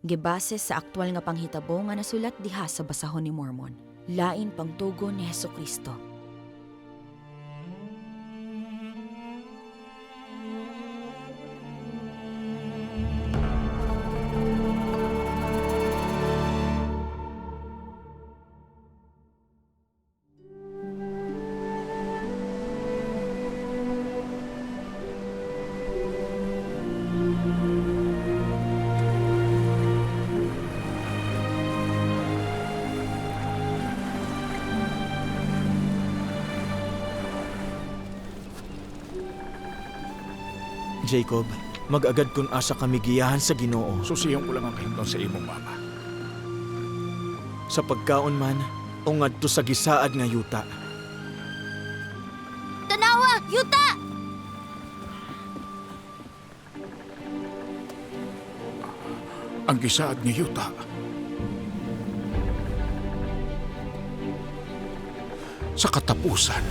Gibase sa aktwal nga panghitabo nga nasulat diha sa basahon ni Mormon. Lain pangtugon ni Hesukristo. Jacob, mag-agad kun asa kami giyahan sa Ginoo. Susiyong ko lang ang kahimtang sa imong mama. Sa pagkaon man, o ngadto sa gisaad nga yuta. Tanawa! Yuta! Ang gisaad nga yuta. Sa katapusan,